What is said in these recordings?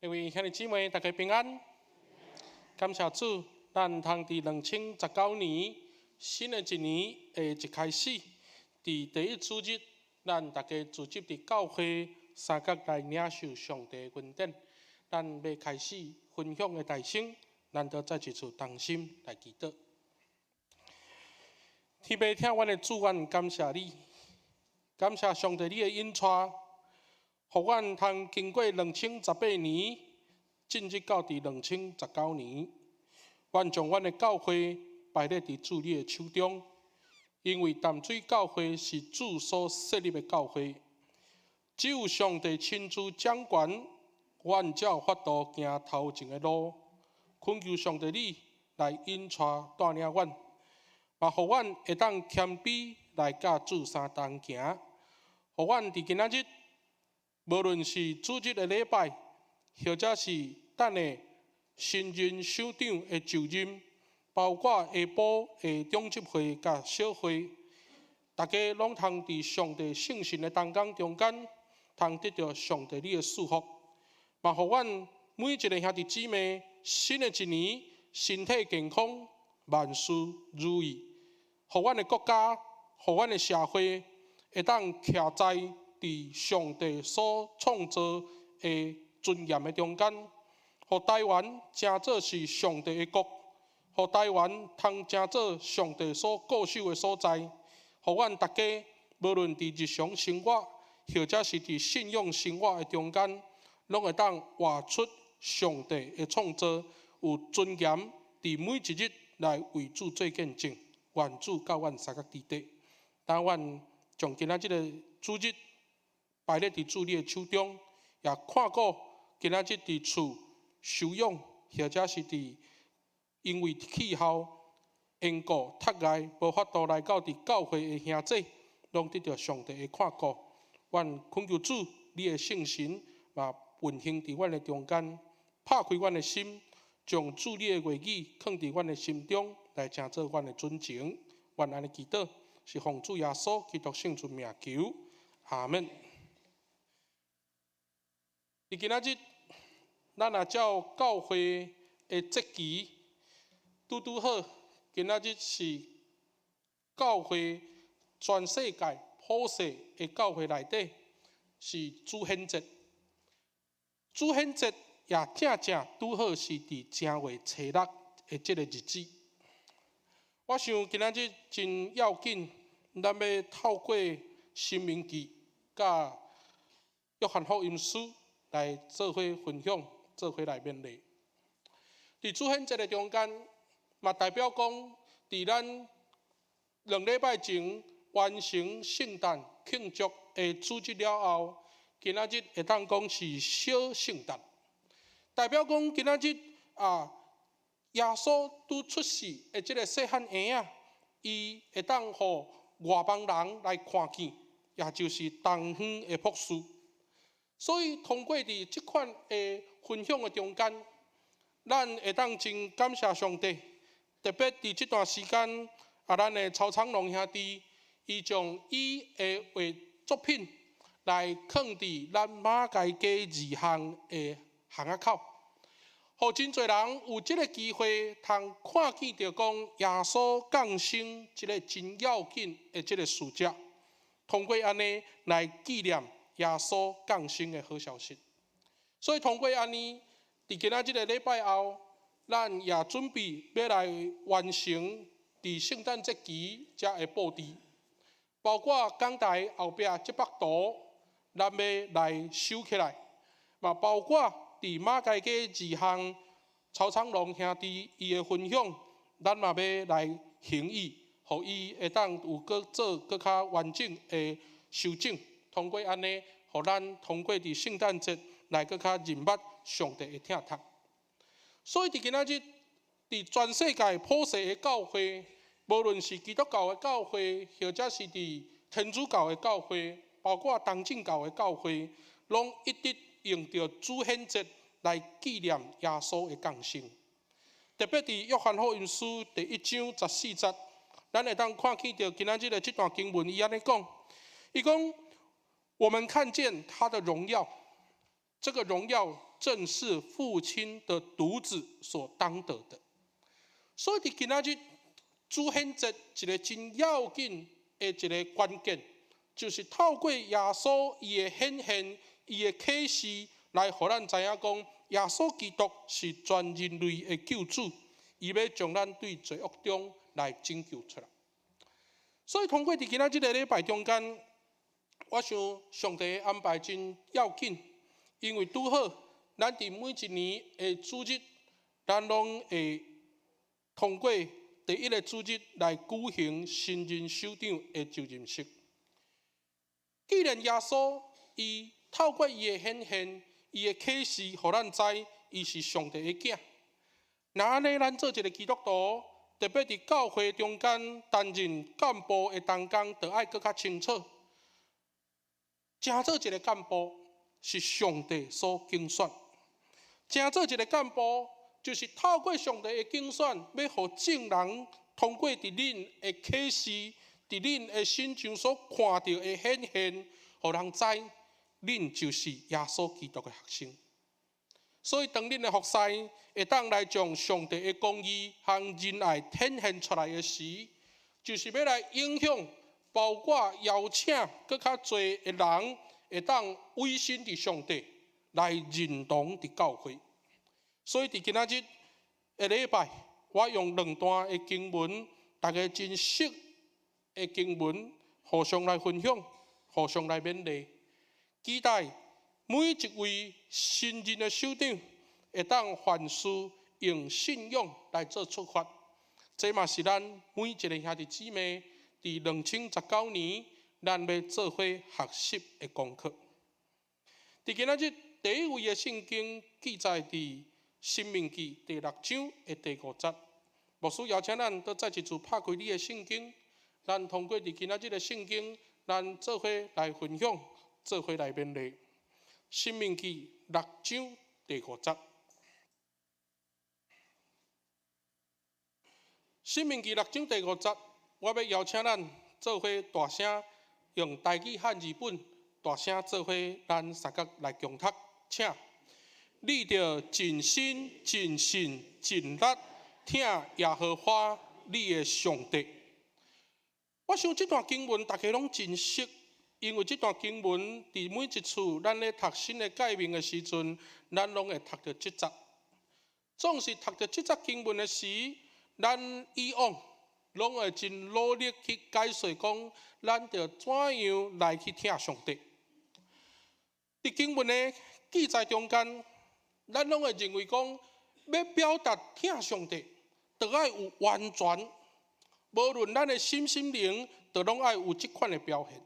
各位兄弟姊妹，大家平安。感謝主，咱通佇2019年新的一年的一開始，佇第一主日，咱大家聚集佇教會三角來領受上帝的恩典。咱欲開始分享的大先，咱都再一次同心來祈禱。天父疼阮的主，阮感謝你，感謝上帝你的引帶，予阮通經過2018年，進入到佇2019年。阮將阮的教會擺列佇主你的手中，因為淡水教會是主所設立的教會，只有上帝親自掌權，阮才有法度行頭前的路。懇求上帝你來引帶帶領阮，嘛予阮會當謙卑來佮主相同行，予阮佇今仔日，無論是主日的禮拜，或者是等下新任首長的就任，包括下晡的長執會佮小會，大家攏通佇上帝聖神的同工中間，通得著上帝你的祝福，嘛予阮每一个兄弟姊妹，新的一年身體健康，萬事如意，予阮的國家，予阮的社會，會當徛在佇上帝所創造的尊嚴的中間，予台灣成做是上帝的國，予台灣通成做上帝所固守的所在，予阮大家無論佇日常生活，或者是佇信仰生活的中間，攏會當活出上帝的創造，有尊嚴，佇每一日來為主做見證。願主佮阮相佮佇咧，當阮將今仔這个主日擺列佇主你的手中，也看顧今仔日佇厝休養，或者是佇因為氣候緣故窒礙，無法度來到佇教會的兄弟，攏得著上帝的看顧。阮懇求主，你的聖神嘛運行佇阮的中間，拍開阮的心，將主你的話語囥佇阮的心中，來成做阮的準繩。阮按呢祈禱，是奉主耶穌基督聖尊名求，阿門。佇今仔日，咱若照教會的節期，拄拄好，今仔日是教會全世界普世的教會內底是主顯節。主顯節也正正拄好是佇正月初六的這个日子。我想今仔日真要緊，咱欲透過申命記佮約翰福音書來做伙分享，做伙來勉勵。佇主顯節的中間，嘛代表講，佇咱2禮拜前完成聖誕慶祝的主日了後，今仔日會當講是小聖誕，代表講今仔日啊，耶穌拄出世的這个細漢嬰仔，伊會當予外邦人來看見，也就是東方的博士。所以通過佇這款的分享的中間，咱會當真感謝上帝。特別佇這段時間，啊，咱的曹長龍兄弟，伊將伊的畫作品來囥佇咱馬偕街二巷的巷仔口，予真濟人有這个機會通看見著講耶穌降生這个真要緊的這个事跡，通過按呢來紀念耶穌降生的好消息。所以通過按呢，佇今仔這个禮拜後，咱也準備欲來完成佇聖誕節期遮的布置，包括講台後壁這幅圖，咱欲來收起來，嘛包括佇馬偕街二巷曹長龍兄弟伊的分享，咱嘛欲來行伊，予伊會當有閣做閣較完整的修整。通過按呢，予咱通過佇聖誕節來閣較認捌上帝的疼痛。所以佇今仔日，佇全世界普世的教會，無論是基督教的教會，或者是佇天主教的教會，包括東正教的教會，攏一直用著主顯節來紀念耶穌的降生。特別佇約翰福音書第一章14節，咱會當看見著今仔日的這段經文，伊按呢講，伊講：我們看見他的榮耀，這個榮耀正是父親的獨子所當得的。所以佇今仔日主顯節一个真要緊的一个關鍵，就是透過耶穌伊的顯現、伊的啟示，來予咱知影講，耶穌基督是全人類的救主，伊欲將咱對罪惡中來拯救出來。所以通過佇今仔這个禮拜中間，我想上帝的安排真要緊，因為拄好咱佇每一年的主日，咱攏會通過第一个主日來舉行新任首長的就任式。既然耶穌伊透過伊的顯現、伊的啟示，予咱知伊是上帝的囝，若按呢，咱做一个基督徒，特別佇教會中間擔任幹部的同工，就愛閣較清楚。成做一个幹部是上帝所揀選，成做一个幹部就是透過上帝的揀選，欲予眾人通過佇恁的啟示，佇恁的身上所看著的顯現，予人知恁就是耶穌基督的學生。所以當恁的服侍會當來將上帝的公義和仁愛顯現出來的時，就是欲來影響，包括邀請閣較濟的人會當委身佇上帝來認同佇教會。所以佇今仔日的禮拜，我用兩段的經文，大家真熟的經文，互相來分享，互相來勉勵，期待每一位新任的首長會當凡事用信仰來做出發。這嘛是咱每一个兄弟姊妹佇2019年，咱欲做伙學習的功課。佇今仔日第一位的聖經記載佇申命記第六章的第五節。牧師邀請咱閣再一次拍開你的聖經，咱通過佇今仔日的聖經，咱做伙來分享，做伙來勉勵。申命記六章第五節。申命記六章第五節，我欲邀請咱做伙大聲用台語漢字本大聲做伙，咱三角來共讀，請。你著盡心、盡性、盡力疼耶和華你的上帝。我想這段經文大家攏真熟，因為這段經文佇每一次咱咧讀新的誡命的時陣，咱攏會讀著這節。總是讀著這節經文的時，咱以往攏會真努力去解釋講，咱著怎樣來去疼上帝。佇經文的記載中間，咱攏會認為講，欲表達疼上帝，著愛有完全，無論咱的身心靈，著攏愛有這款的表現。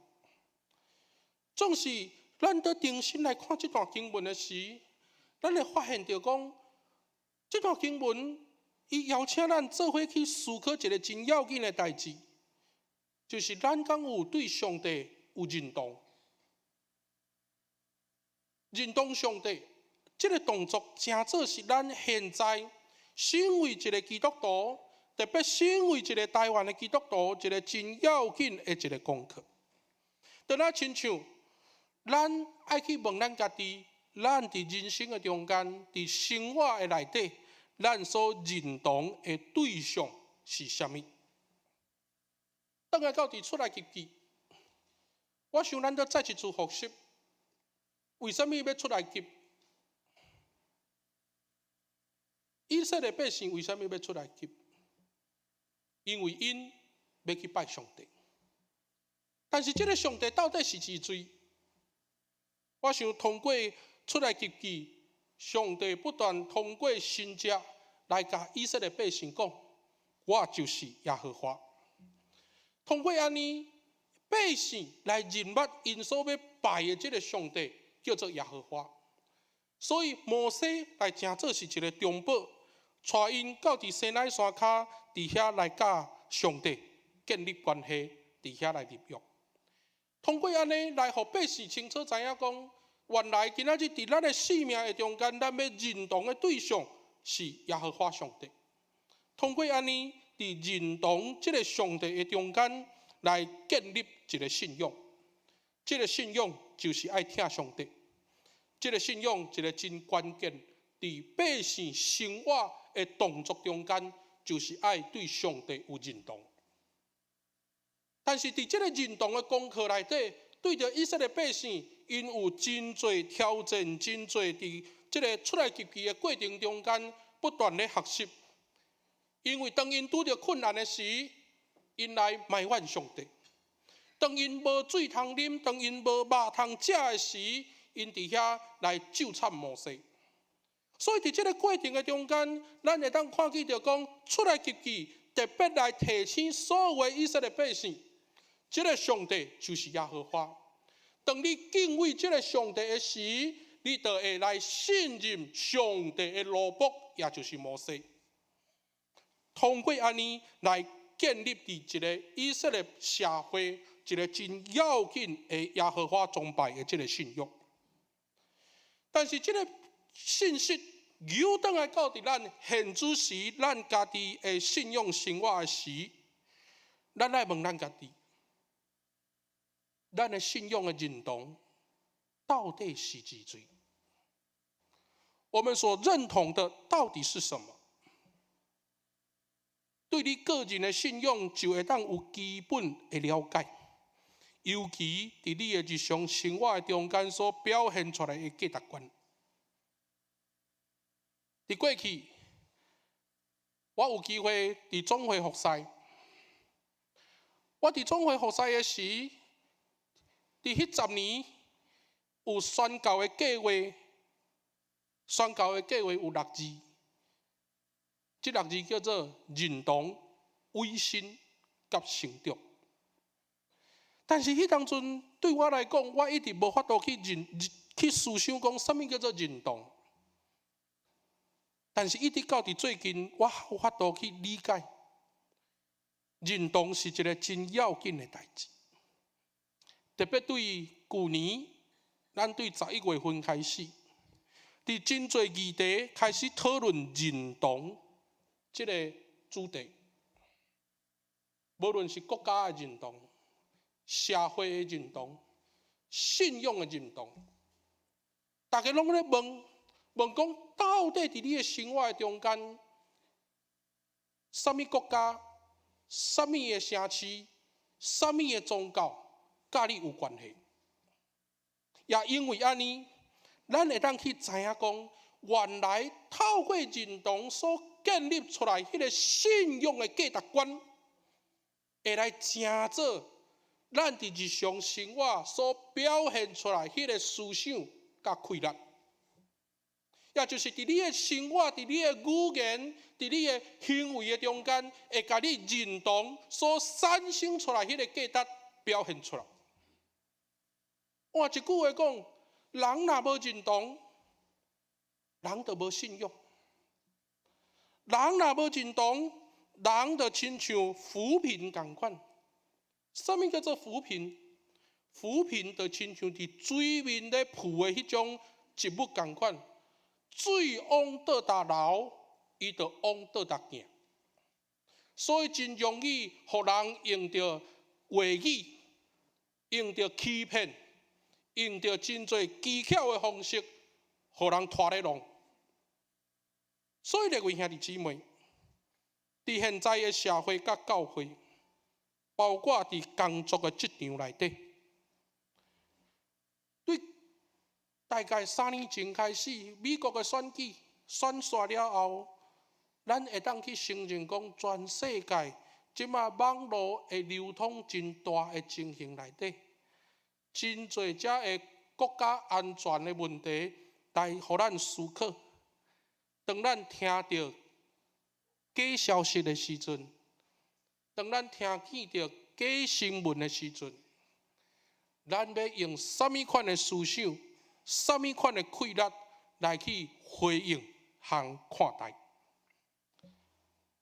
總是咱佇重新來看這段經文的時，咱會發現著講，這段經文伊邀請咱做伙去思考一个真要緊的代誌，就是咱敢有對上帝有認同，認同上帝這个動作，成做是咱現在身為一个基督徒，特別身為一个台灣的基督徒，一个真要緊的一个功課。就若親像咱愛去問咱家己，咱佇人生的中間，佇生活的內底，咱所認同的對象是啥物？轉來到佇出埃及記，我想咱閣再一次複習，為啥物欲出埃及？以色列百姓為啥物欲出埃及？因為𪜶欲去拜上帝。但是這个上帝到底是佇佗？我想通過出埃及記，上帝不斷通過神跡來共以色列百姓講：我就是耶和華。通過按呢，百姓來認捌𪜶所欲拜的這个上帝叫做耶和華。所以摩西來成做是一个中保，帶𪜶到佇西奈山跤，佇遐來佮上帝建立關係，佇遐來立約。通過按呢來予百姓清楚知影講，原來今仔日佇咱的生命的中間，咱欲認同的對象是耶和華上帝。通過按呢，佇認同這个上帝的中間來建立一个信仰，這个信仰就是愛疼上帝。這个信仰一个真關鍵，佇百姓生活的動作中間，就是愛對上帝有認同。但是佇這个認同的功課內底，對著以色列百姓，𪜶有真濟挑戰，真濟佇這个出埃及記的過程中間，不斷咧學習。因為當𪜶拄著困難的時，𪜶來埋怨上帝；當𪜶無水通啉，當𪜶無肉通食的時，𪜶佇遐來咒讖摩西。所以佇這个過程的中間，咱會當看見著講出埃及記特別來提醒所有的以色列百姓，這个上帝就是耶和華。當你敬畏這个上帝的時，你就會來信任上帝的奴僕，也就是摩西。通過按呢來建立佇一个以色列社會一个真要緊的耶和華崇拜的這个信仰。但是這个信息扭轉來到佇咱現此時，咱家己的信仰生活的時，咱來問咱家己：咱的信仰的認同到底是幾濟？我們所認同的到底是什麼？對你個人的信仰就會當有基本的了解，尤其佇你的日常生活中間所表現出來的價值觀。佇過去，我有機會佇總會服侍。我佇總會服侍的時，佇彼10年有宣教的計劃，宣教的計劃有六字，這六字叫做認同、委身佮成長。但是彼當陣對我來講，我一直無法度去認去思想講，啥物叫做認同。但是，一直到佇最近，我有法度去理解，認同是一个真要緊的代誌。特別對舊年，咱對11月份開始，佇真濟議題開始討論認同這个主題。無論是國家的認同、社會的認同、信仰的認同，大家攏咧問問講，到底佇你的生活的中間，啥物國家、啥物的城市、啥物的宗教，佮你有關係？也因為按呢，咱會當去知影講，原來透過認同所建立出來彼个信仰的價值觀，會來成做咱佇日常生活所表現出來彼个思想佮氣力。也就是佇你的生活、佇你的語言、佇你的行為的中間，會共你認同所產生出來彼个價值表現出來。換一句話講，人若無認同，人就無信仰；人若無認同，人就親像浮萍仝款。啥物叫做浮萍？浮萍就親像佇水面咧浮的彼種植物仝款。水往佗搭流，伊就往佗搭行，所以真容易予人用著話語，用著欺騙，用著真濟技巧的方式，予人拖咧弄。所以，各位兄弟姊妹，佇現在的社會佮教會，包括佇工作的職場內底，對大概3年前開始，美國的選舉選煞了後，咱會當去承認講，全世界這馬網路的流通真大的情形內底，真濟遮的國家安全的問題來予咱思考。當咱聽著假消息的時陣，當咱聽見著假新聞的時陣，咱欲用啥物款的思想、啥物款的氣力來去回應和看待？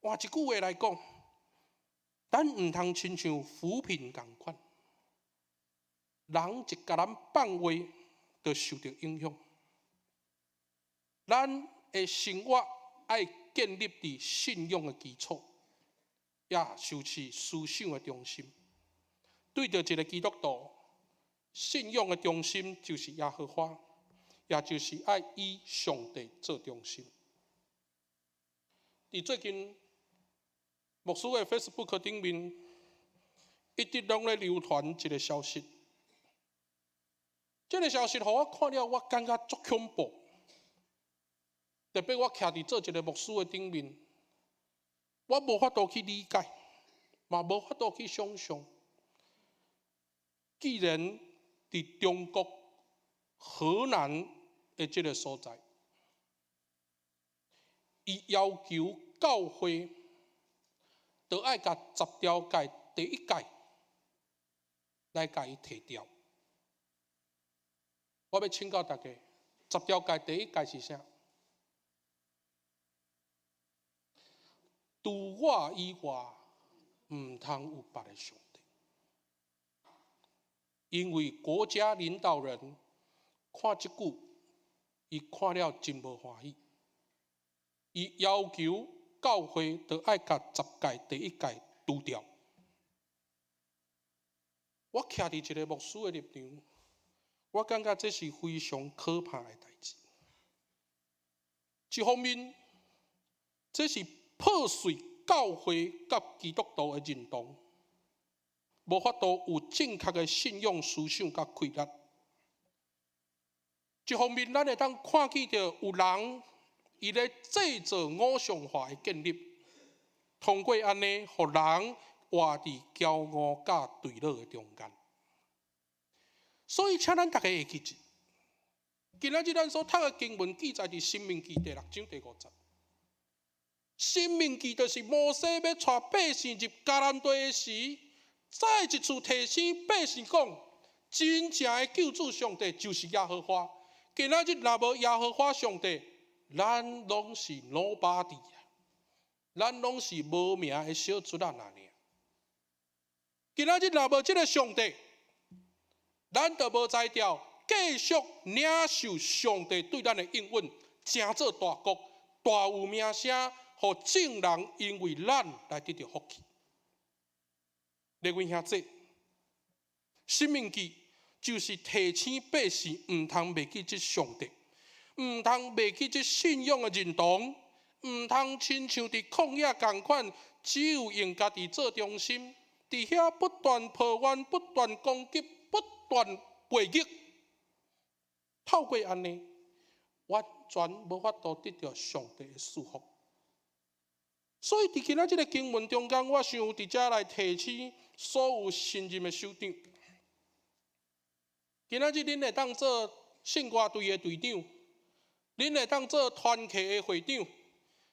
換一句話來講，咱毋通親像浮萍仝款，人一共咱放話，就受著影響。咱的生活愛建立佇信仰的基礎，也就是思想的中心。對著一个基督徒，信仰的中心就是耶和華，也就是愛以上帝做中心。佇最近牧師的 Facebook 頂面，一直攏咧流傳一个消息。這个消息予我看了，我感覺足恐怖。特別我徛佇做一个牧師的頂面，我無法度去理解，嘛無法度去想像。既然佇中國河南的這个所在，伊要求教會都愛共十條誡第一誡來共伊提掉。我欲請教大家，十條誡第一誡是啥？除我以外，毋通有別个上帝。因為國家領導人看這句，伊看了真無歡喜，伊要求教會都愛共十誡第一誡除掉。我徛佇一个牧師的立場，我感覺這是非常可怕的代誌。一方面，這是破碎教會佮基督徒的認同，無法度有正確的信仰思想佮氣力。一方面，咱會當看見著有人伊咧製造偶像化的建立，通過按呢，予人活佇驕傲佮墜落的中間。所以，請咱逐家會記住，今仔日咱所讀的經文記載佇《申命記》第六章第五節。申命記就是摩西欲帶百姓入迦南地的時，再一次提醒百姓講，真正的救主上帝就是耶和華。今仔日若無耶和華上帝，咱攏是 nobody 啊，咱攏是無名的小卒仔爾。今仔日若無這个上帝，咱就無才調繼續領受上帝對咱的應允，成做大國，大有名聲，予眾人因為咱來得著福氣。列位兄弟，申命記就是提醒百姓毋通袂記這上帝，毋通袂記這信仰的認同，毋通親像佇曠野仝款，只有用家己做中心，佇遐不斷抱怨、不斷攻擊、不斷背逆，透過按呢，完全無法度得著上帝的祝福。所以，佇今仔這个經文中間，我想佇遮來提醒所有新任的首長。今仔日恁會當做聖歌隊的隊長，恁會當做團契的會長，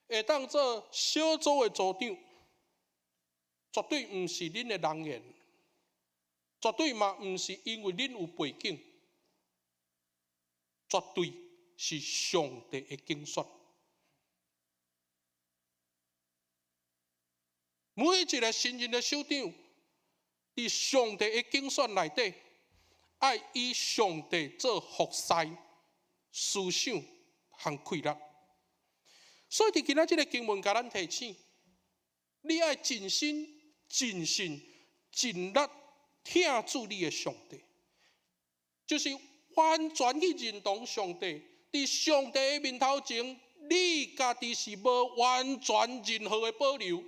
會當做小組的組長，絕對毋是恁的人緣，絕對嘛毋是因為恁有背景，絕對是上帝的揀選。每一个新任的首長，佇上帝的揀選內底，愛以上帝做服侍思想和氣力。所以，佇今仔這个經文，共咱提醒，你愛盡心、盡性、盡力疼主你的上帝，就是完全去認同上帝。佇上帝的面頭前，你家己是無完全任何的保留，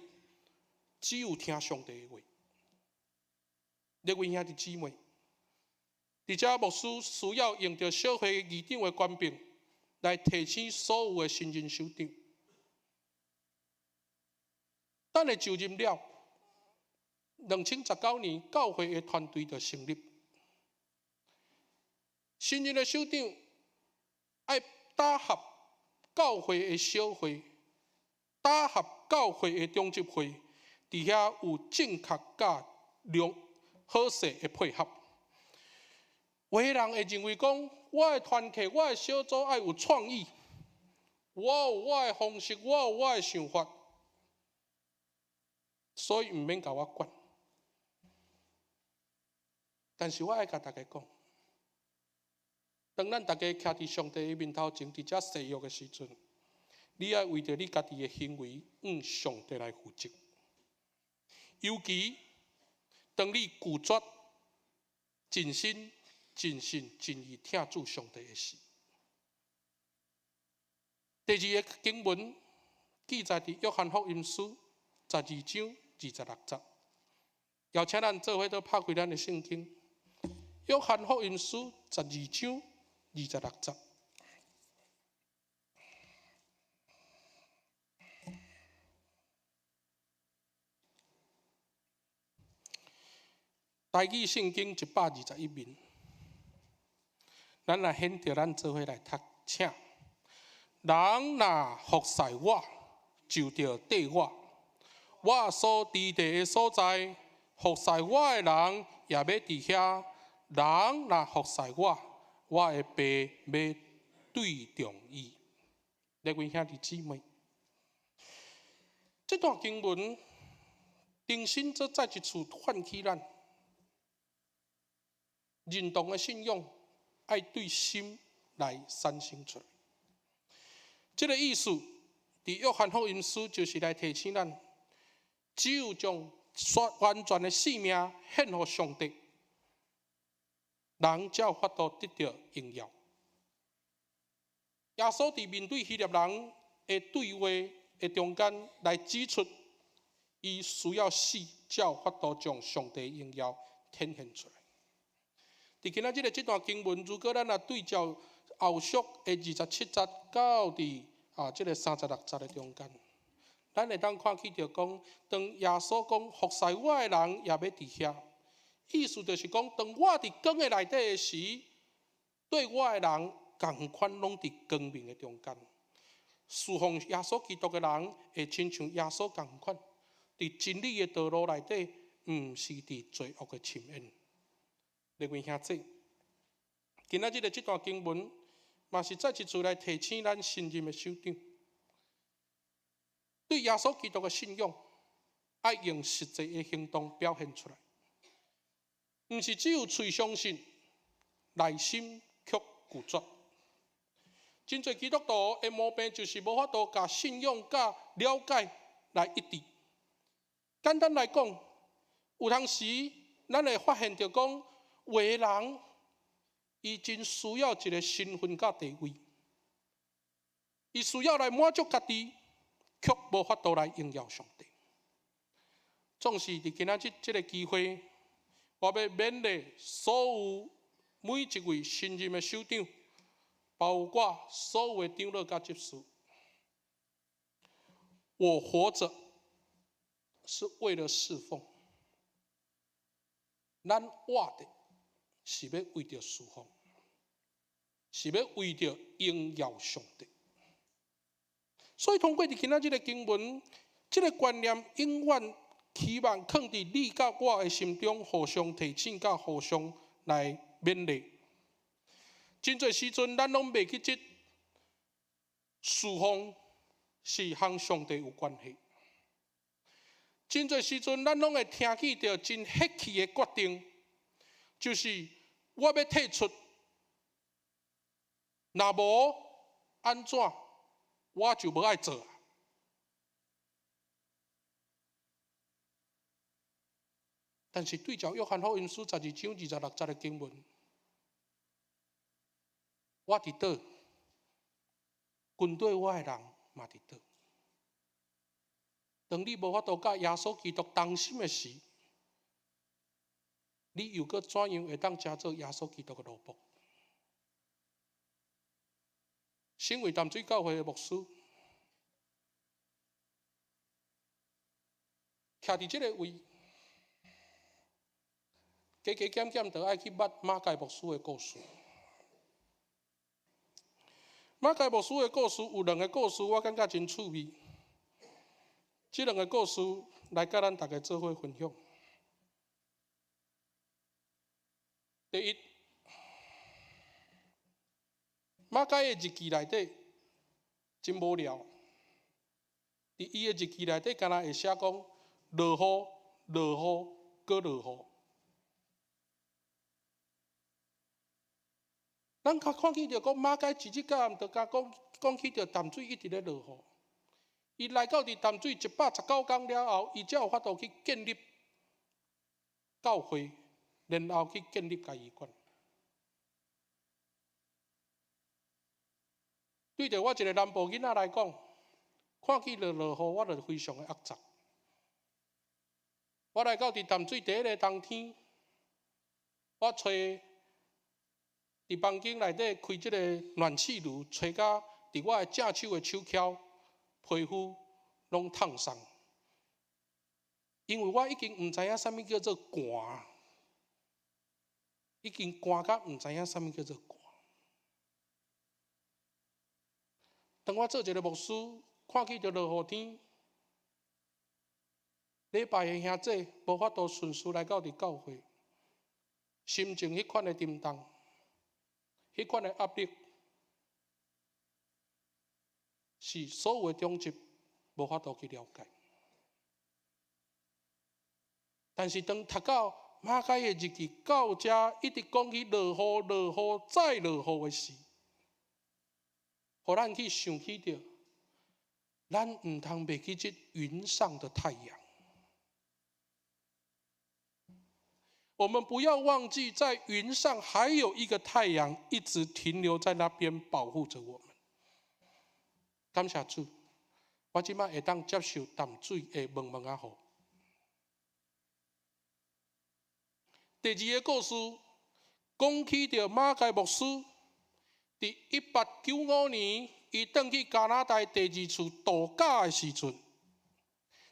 只有聽上帝的話。列位兄弟姊妹，佇遮牧師需要用著小會議長的權柄來提醒所有的新任首長。等下就任了，2019年教會的團隊就成立。新任的首長愛打合教會的小會，打合教會的長執會，佇遐有正確佮良好勢的配合。有的人會認為講，我的團契、我的小組愛有創意，我有我的方式，我有我的想法，所以毋免共我管。但是我愛共大家講，當咱逐家徛佇上帝的面頭前，佇遮誓約的時陣，你愛為著你家己的行為，向上帝來負責。尤其當你拒絕盡心、盡性、盡意疼主上帝的時，第二个經文記載佇約翰福音書十二章二十六節。邀請咱做伙都拍開咱的聖經，約翰福音書十二章二十六節。台語聖經121面，咱來顯著咱做伙來讀，請。人若服侍我，就著綴我。我所佇的所在，服侍我的人也欲佇遐。人若服侍我，我的爸欲對重伊。各位兄弟姊妹，這段經文重新再一次喚起咱認同的信仰，愛對心來產生出來。這个意思，佇約翰福音書就是來提醒咱，只有將完全的性命獻予上帝，人才有法度得著榮耀。耶穌佇面對希臘人的對話的中間，來指出，伊需要死，才有法度將上帝榮耀顯現出來。佇今仔日的這段經文，如果咱若對照後續的27節到佇這个36節的中間，咱會當看見著講，當耶穌講服侍我的人也欲佇遐，意思就是講，當我佇光的內底的時，綴我的人仝款攏佇光明的中間。侍奉耶穌基督的人會親像耶穌仝款，佇真理的道路內底，毋是佇罪惡的深淵。各位兄弟，今仔日的這段經文，嘛是再一次來提醒咱新任的首長，對耶穌基督的信仰，愛用實際的行動表現出來，毋是只有喙相信，內心卻拒絕。真濟基督徒的毛病就是無法度共信仰佮了解來一致。簡單來講，有當時咱會發現著講，有的人伊真需要一个身份佮地位，伊需要來滿足家己，卻無法度來榮耀上帝。總是佇今仔日這个機會，我欲勉勵所有每一位新任的首長，包括所有的長老佮執事。我活著是為了侍奉，咱活著是欲為著侍奉，是欲為著榮耀上帝。所以通過佇今仔日的經文，這个觀念永遠期望囥佇你佮我的心中，互相提醒，佮互相來勉勵。真濟時陣，咱攏袂記得侍奉是和上帝有關係。真濟時陣，咱攏會聽見著真血氣的決定，就是我欲退出，若無按怎，我就無愛做。但是對照約翰福音書十二章二十六節的經文，我佇佗，跟綴我的人嘛佇佗。當你無法度佮耶穌基督同心的時，你又閣怎樣會當成做耶穌基督的奴僕？身為淡水教會的牧師，徛佇這个位，加加減減，就愛去捌馬偕牧師的故事。馬偕牧師的故事有兩个故事，我感覺真趣味。這兩个故事來佮咱大家做伙分享。第一，馬偕的日記內底真無聊。佇伊的日記內底，敢若會寫講落雨、落雨、閣落雨。咱較看見著講馬偕一日到暗，就共講講起著淡水一直咧落雨。伊來到佇淡水119工了後，伊才有法度去建立教會，然後去建立家醫館。對著我一个南部囡仔來講，看見著落雨，我就非常的壓榨。我來到佇淡水第一个冬天，我揣佇房間內底開這个暖氣爐，吹甲佇我的正手的手梢皮膚攏燙傷，因為我已經毋知影啥物叫做寒，已經寒甲毋知影啥物叫做寒。當我做一個牧師，看見著落雨天，禮拜的兄弟無法度順序來到佇教會，心情彼款的沉重，彼款的壓力，是所有的長執無法度去了解。但是當讀到馬偕的日記到遮，一直講起落雨、落雨再落雨的事，予咱去想起著，咱毋通袂記這雲上的太陽。我們不要忘記，在雲上還有一個太陽，一直停留在那邊保護着我們。感謝主，我這擺會當接受淡水的濛濛仔雨。第二个故事講起著馬偕牧師，佇1895年，伊轉去加拿大第二次度假的時陣，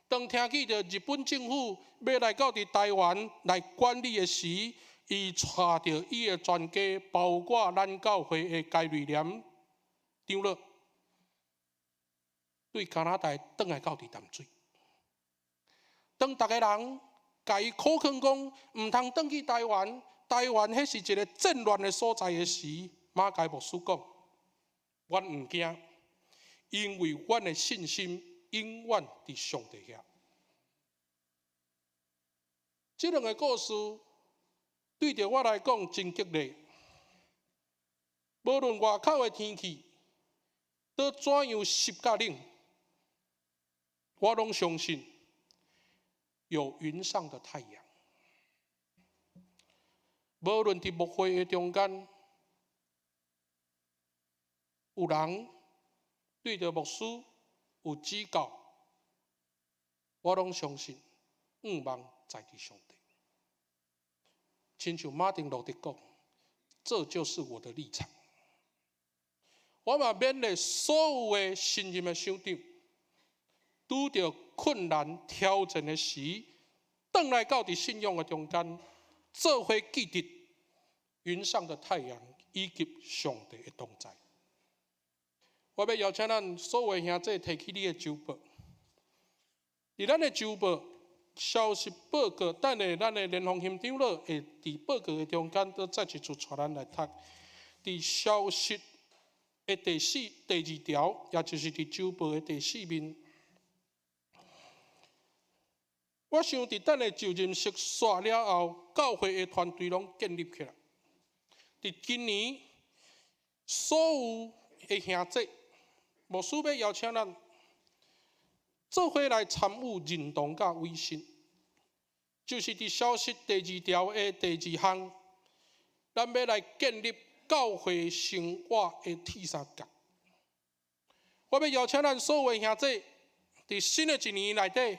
當聽見著日本政府欲來到佇台灣來管理的時，伊帶著伊的全家，包括咱教會的解瑞蓮長老，對加拿大轉來到佇淡水。當逐个人共伊苦勸講，毋通轉去台灣，台灣彼是一个戰亂的所在的時，馬偕牧師講：阮毋驚，因為阮的信心永遠佇上帝遐。這兩个故事對著我來講真激勵。無論外口的天氣，都怎樣濕佮冷，我攏相信有雲上的太陽。無論佇牧會的中間，有人對著牧師有指教，我攏相信向望在佇上帝。親像馬丁路德講，這就是我的立場。我嘛勉勵所有的新任的首長，拄著困難挑戰的時，轉來到佇信仰的中間，做伙記得雲上的太陽以及上帝的同在。我欲邀請咱所有的兄弟提起你的週報，佇咱的週報消息報告，等下咱的連鳳馨長老會佇報告的中間，閣再一次帶咱來讀。佇消息的第四、第二條，也就是佇週報的第四面。我想佇等下就任式煞了後，教會的團隊攏建立起來。佇今年，所有的兄弟，牧師欲邀請咱做伙來參與認同佮委身，就是佇消息第二條的第二項，咱欲來建立教會生活的鐵三角。我欲邀請咱所有的兄弟，佇新的一年內底，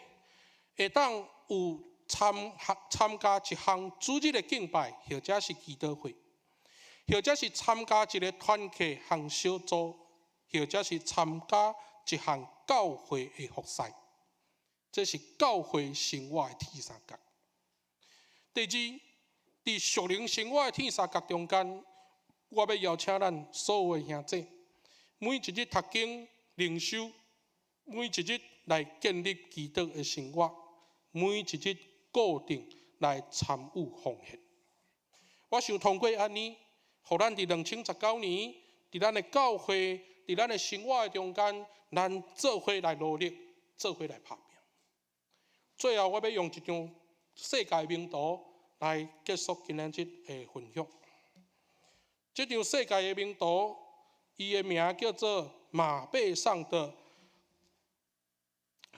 會當有參加一項主日的敬拜，或者是祈禱會，或者是參加一个團契項小組，或者是參加一項教會的服事。這是教會生活的鐵三角。第二，佇屬靈生活的鐵三角中間，我欲邀請咱所有的兄弟，每一日讀經靈修，每一日來建立祈禱的生活，每一日固定來參與奉獻。我想通過按呢，予咱佇2019年，佇咱的教會，佇咱的生活的中間，咱做伙來努力，做伙來拍拚。最後，我欲用一張世界名圖來結束今仔日的分享。這張世界的名圖，伊的名叫做馬背上的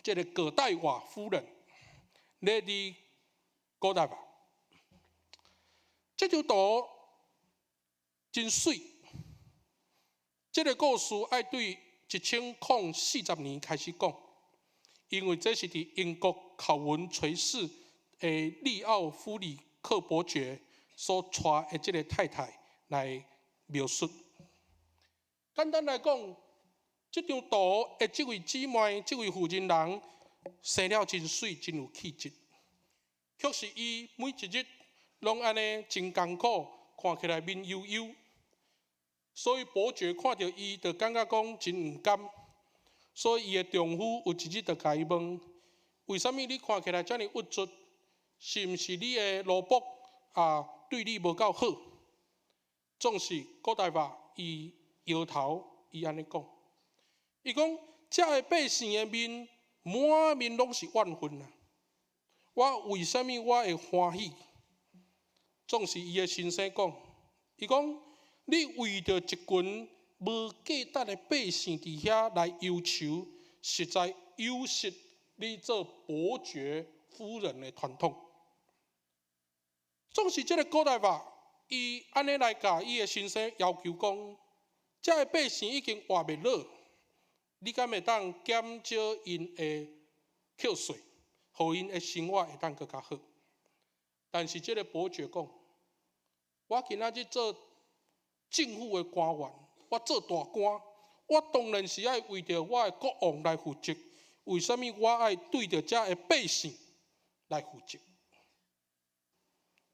這个葛代瓦夫人，Lady Godiva。這張圖真媠，這个故事愛對1040年開始講，因為這是佇英國考文垂市的利奧弗里克伯爵所娶的這个太太來描述。簡單來講，這張圖的這位姊妹、這位婦人人生了真媠，真有氣質，卻是伊每一日攏按呢真艱苦，看起來面憂憂。所以伯爵看著伊，就感覺講真毋甘。所以伊的丈夫有一日就共伊問：為啥物你看起來遮爾鬱卒？是毋是你的奴僕啊對你無夠好？總是古大話，伊搖頭，伊按呢講。伊講：遮个百姓的面滿面攏是怨恨啊！我為啥物我會歡喜？總是伊的先生講，伊講，你為著一群無價值的百姓佇遐來憂愁，實在有失你做伯爵夫人的傳統。總是這个古大話，伊按呢來共伊的先生要求講，遮个百姓已經活袂落，你敢會當減少𪜶的課稅，予𪜶的生活會當閣較好？但是這个伯爵講，我今仔日做政府的官員，我做大官，我當然是愛為著我的國王來負責。為啥物我愛對著遮个百姓來負責？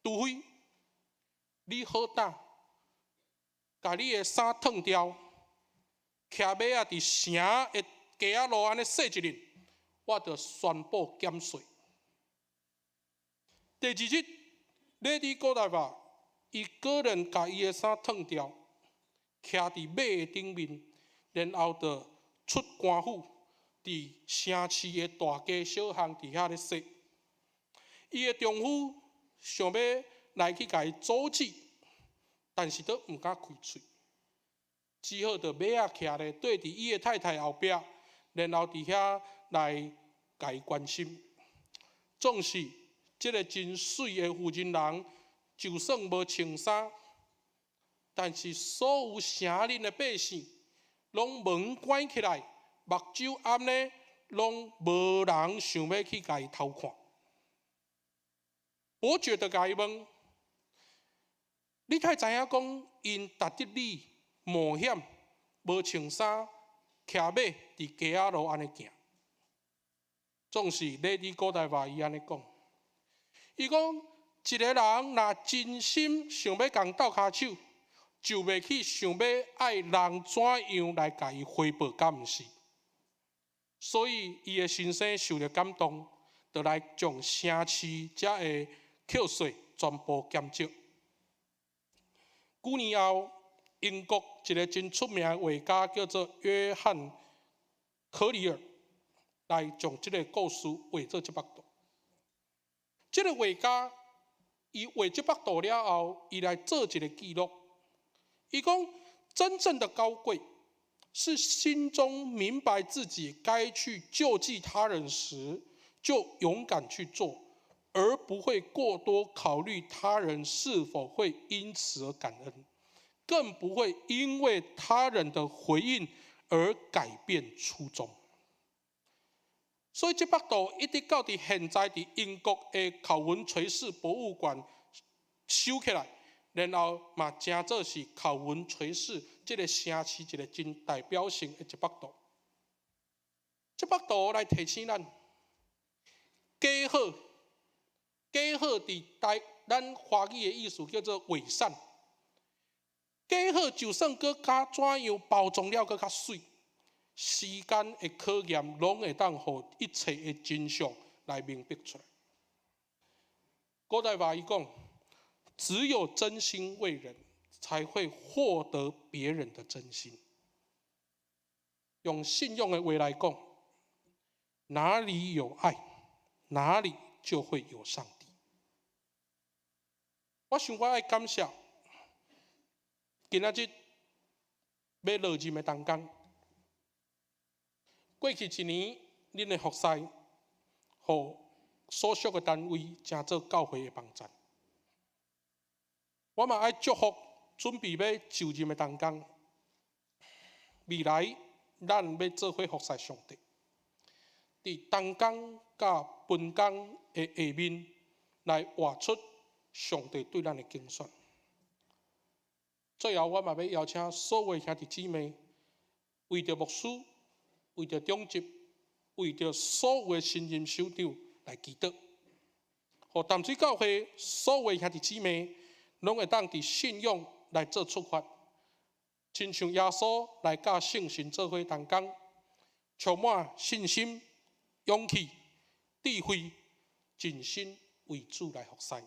除非你好膽，共你的衫脫掉，騎馬仔佇城的街仔路按呢踅一輪，我就宣布減稅。第二日，Lady 古大話，伊果然共伊的衫脫掉，徛佇馬的頂面，然後就出官府，佇城市的大街小巷佇遐咧踅。伊的丈夫想欲來去共伊阻止，但是都毋敢開喙，只好就馬仔徛咧，綴佇伊的太太後壁，然後佇遐來共伊關心。總是這个真媠的婦人人，就算無穿衫，但是所有城裡的百姓，攏門關起來，目睭暗咧，攏無人想欲去共伊偷看。伯爵就共伊問：你敢知影講，𪜶值得你冒險無穿衫，騎馬佇街仔路按呢行？總是 Lady 古大話伊按呢講，伊講一个人若真心想欲共鬥跤手，就袂去想欲愛人怎樣來共伊回報，敢毋是？所以伊的先生受著感動，就來將城市遮的課稅全部減少。幾年後，英國一个真出名的畫家叫做約翰·柯里爾，來將這个故事畫做這幅圖。這个畫家伊畫這幅圖了後，伊來做一个記錄。伊講：真正的高貴，是心中明白自己該去救濟他人時，就勇敢去做，而不會過多考慮他人是否會因此而感恩，更不會因為他人的回應而改變初衷。所以這幅圖一直到佇現在佇英國的考文垂市博物館收起來，然後嘛成做是考文垂市這个城市一个真代表性的一幅圖。這幅圖來提醒咱，假好，假好佇台咱華語的意思叫做偽善。假好就算閣較怎樣包裝了閣較媠，時間的考驗攏會當予一切的真相來明白出來。古代話伊講，只有真心為人，才會獲得別人的真心。用信用的話來講，哪裡有愛，哪裡就會有上帝。我想我愛感謝，今仔日欲落任的同工，過去一年，恁的服侍，予所屬的單位成做教會的幫贊。我嘛愛祝福準備欲就任的同工。未來咱欲做伙服侍上帝，佇同工佮分工的下面來活出上帝對咱的揀選。最後，我嘛欲邀請所有兄弟姊妹，為著牧師、為著長執、為著所有的新任首長來祈禱，予淡水教會所有兄弟姊妹，攏會當佇信仰來做出發，親像耶穌來佮聖神做伙同工，充滿信心、勇氣、智慧，盡心為主來服侍。